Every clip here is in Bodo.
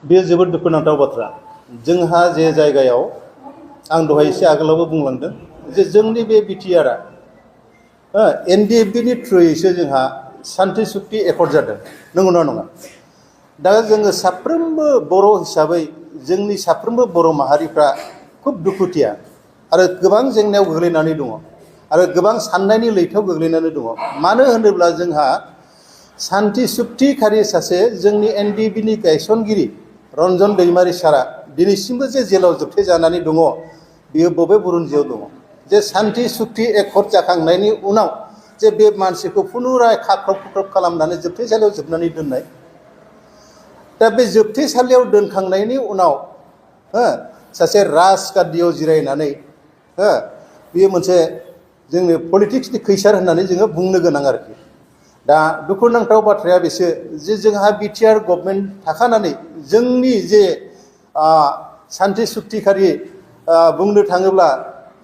बे जोबोद दुखुनांथाव बाथ्रा जोंहा जे जायगायाव आं दहाय एसे आगोलावबो बुंलांदों जे जोंनि बे बिटिआरआ एनडिएफबि नि थ्रुयैसो जोंहा शान्ति चुक्ति एकर्ड जादों नंगौना नङा दा जोङो साफ्रोमबो बर' हिसाबै जोंनि साफ्रोमबो बर' माहारिफ्रा खुब दुखुथिया आरो गोबां जेंनायाव गोग्लैनानै दङ आरो गोबां साननायनि लैथोआव गोग्लैनानै दङ मानो होनोब्ला जोंहा शान्ति चुक्तिखारि सासे जोंनि एनडिएफबि नि गायसनगिरि रन्जन दैमारी सारा दिनैसिमबो जे जेलाव जोबथेजानानै दङ बियो बबे बुरुन्जियाव दङ जे शान्ति चुक्ति एकर्ड जाखांनायनि उनाव जे बे मानसिखौ पुनराय खाख्रब खुख्रब खालामनानै जोबथेसालियाव जोबनानै दोननाय दा बे जोबथेसालियाव दोनखांनायनि उनाव सासे राजगादियाव जिरायनानै बेयो मोनसे जोंनि पलिटिक्सनि खैसार होननानै जोङो बुंनो गोनां आरोखि दा दुखुनांथाव बाथ्राया बेसो जे जोंहा बिटिआर गभर्नमेन्ट थाखानानै जोंनि जे शान्ति चुक्तिखारि बुंनो थाङोब्ला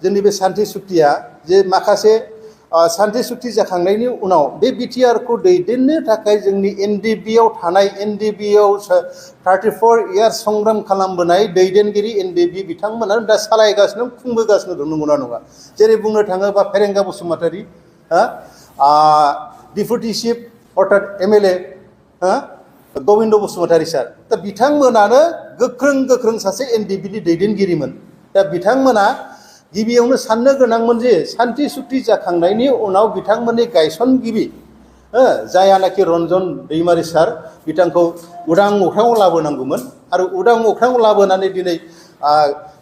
जोंनि बे शान्ति चुक्तिया जे माखासे शान्ति चुक्ति जाखांनायनि उनाव बे बिटिआरखौ दैदेननो थाखाय जोंनि एनडिएफबिआव थानाय एनडिएफबिआव 34 इयार्स संग्राम खालामबोनाय दैदेनगिरि एनडिएफबि बिथांमोना दा सालायगासिनो खुंबोगासिनो दं नंगौना नङा जेरै बुंनो थाङोबा फेरेंगा बसुमतारी डिपुटि चिफ अर्थात एमएलए गबिन्द बसुमतारी सार दा बिथांमोनानो गोख्रों सासे एनडिएफबि दैदेनगिरिमोन दा बिथांमोना गिबियावनो साननो गोनांमोन जे शान्ति चुक्ति जाखांनायनि उनाव बिथांमोननि गायसनगिरि जायानाखि रन्जन दैमारी सार बिथांखौ उदां अख्राङाव लाबोनांगौमोन आरो उदां अख्राङाव लाबोनानै दिनै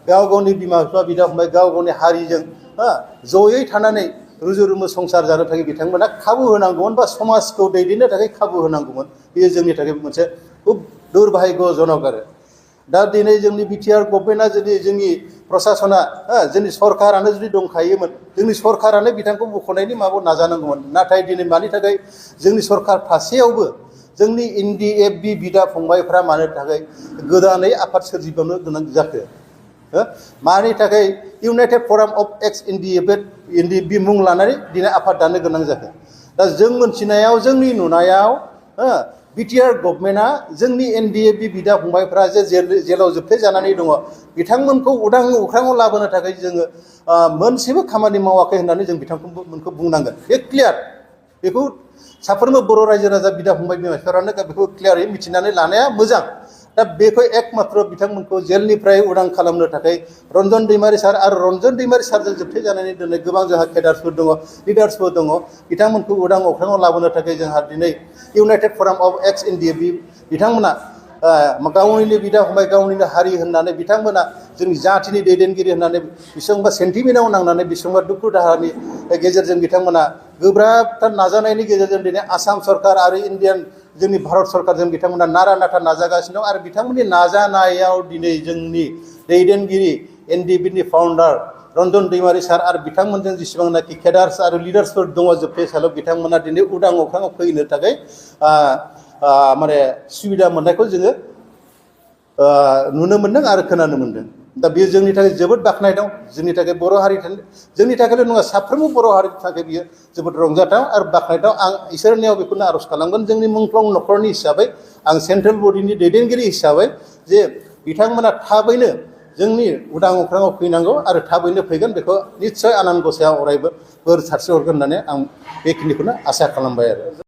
गाव गावनि बिमा बिफा बिदा फंबाय गाव गावनि हारिजों जयै थानानै रुजु रुमु संसार जानो थाखाय बिथांमोना खाबु होनांगौमोन बा समाजखौ दैदेननो थाखाय खाबु होनांगौमोन बेयो जोंनि थाखाय मोनसे खुब दुर्भाग्यजनक आरो दा दिनै जोंनि बिटिआर गभर्नमेन्टआ जुदि जोंनि प्रशासना जोंनि सरकारानो जुदि दंखायोमोन जोंनि सरकारानो बिथांखौ बख'नायनि माबायाव नाजानांगौमोन नाथाय दिनै मानि थाखाय जोंनि सरकार थासेयावबो जोंनि एनडिएफबि बिदा फंबायफ्रा मानो थाखाय गोदानै आफाद सोरजिबावनो गोनां जाखो मानि थाखाय इउनाइटेड फराम अफ एक्स एनडिएफबि मुं लानानै दिनै आफाद दानो गोनां जाखो दा जों मोनथिनायाव जोंनि नुनायाव बिटिआर गभर्नमेन्टआ जोंनि एनडिएफबि बिदा फंबायफ्रा जे जेलाव जोबथेजानानै दङ बिथांमोनखौ उदां अख्राङाव लाबोनो थाखाय जोङो मोनसेबो खामानि मावाखै होननानै जों बिथांमोनखौ बुंनांगोन बे क्लियार बेखौ साफ्रोमबो बर' रायजो राजा बिदा फंबाय बिमा बिफाफ्रानो बेखौ क्लियारै मिथिनानै लानाया मोजां दा बेखौ एकमात्र बिथांमोनखौ जेलनिफ्राय उदां खालामनो थाखाय रन्जन दैमारी सार आरो रन्जन दैमारी सारजों जोबथेजानानै दोननाय गोबां जोंहा केडार्सफोर दङ लिडार्सफोर दङ बिथांमोनखौ उदां अख्राङाव लाबोनो थाखाय जोंहा दिनै इउनाइटेड फराम अफ एक्स एनडिएफबि बिथांमोना गावनिनो बिदा फंबाय गावनिनो हारि होननानै बिथांमोना जोंनि जाथिनि दैदेनगिरि होननानै बेसेबांबा सेन्टिमेन्टआव नांनानै बेसेबांबा दुखु दाहानि गेजेरजों बिथांमोना गोब्राबथार नाजानायनि गेजेरजों दिनै आसाम सरकार आरो इन्डियान जोंनि भारत सरकारजों बिथांमोना नारा नाथा नाजागासिनो दं आरो बिथांमोननि नाजानायाव दिनै जोंनि दैदेनगिरि एनडिएफबि फाउन्डार रन्जन दैमारी सार आरो बिथांमोनजों जेसेबांनाखि केडार्स आरो लिडार्सफोर दङ जोबथेसालियाव बिथांमोना दिनै उदां अख्राङाव फैनो थाखाय माने सुबिदा मोननायखौ जोङो नुनो मोन्दों आरो खोनानो मोन्दों दा बेयो जोंनि थाखाय जोबोद बाख्नायथाव जोंनि थाखाय बर' हारि जोंनि थाखायल' नङा साफ्रोमबो बर' हारिनि थाखाय बियो जोबोद रंजाथाव आरो बाख्नायथाव आं इसोरनियाव बेखौनो आर'ज खालामगोन जोंनि मुंख्लं न'खरनि हिसाबै आं सेन्ट्रेल बडिनि दैदेनगिरि हिसाबै जे बिथांमोना थाबैनो जोंनि उदां अख्राङाव फैनांगौ आरो थाबैनो फैगोन बेखौ निस्सय आनान गसाइआ अरायबो बोर सारस्रि हरगोन होननानै आं बेखिनिखौनो आसा खालामबाय आरो